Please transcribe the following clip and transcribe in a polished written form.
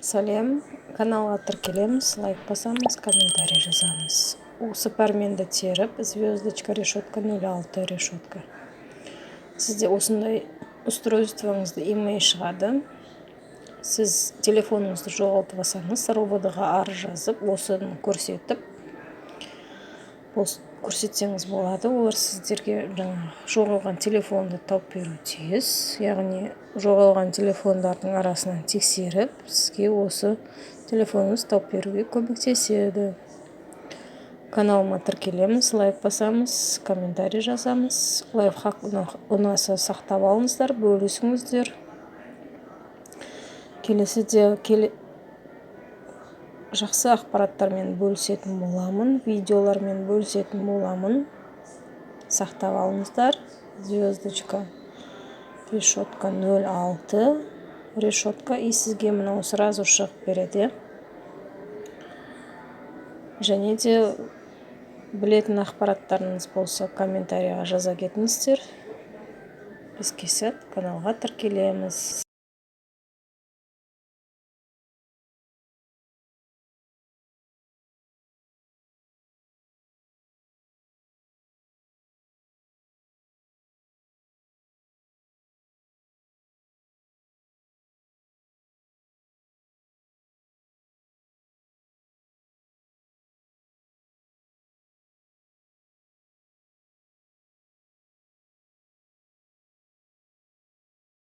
Сәлем! Каналға тіркелеміз, лайк басамыз, комментарий жазамыз. Осы пәрменді теріп: звездочка, решетка, 06, решетка. Сізде осындай устройствоңызда IMEI шығады. Сіз телефоныңызды жоғалтып алсаңыз, РОВД ға арыз жазып, осыны көрсетіп көрсетсеңіз болады. Олар сіздерге жаңағы жоғалған телефонды тауып беруі тиіс, яғни жоғалған телефондардың арасынан тексеріп, сізге осы телефоныңызды тауып беруге көмектеседі. Каналыма тіркелеміз, лайк басамыз, комментарий жазамыз. Лайфхак ұнаса, сақтап алыңыздар, бөлісіңіздер. Келесіде жақсы ақпараттармен бөлісетін боламын, видеолармен бөлісетін боламын. Сақтап алыңыздар: звездочка, решетка, 06, решетка. И сізге мынау сразу шығып береді, иә. Және де білетін ақпараттарыңыз болса, комментарийға жаза кетіңіздер. Іске сәт! Каналға тіркелеміз.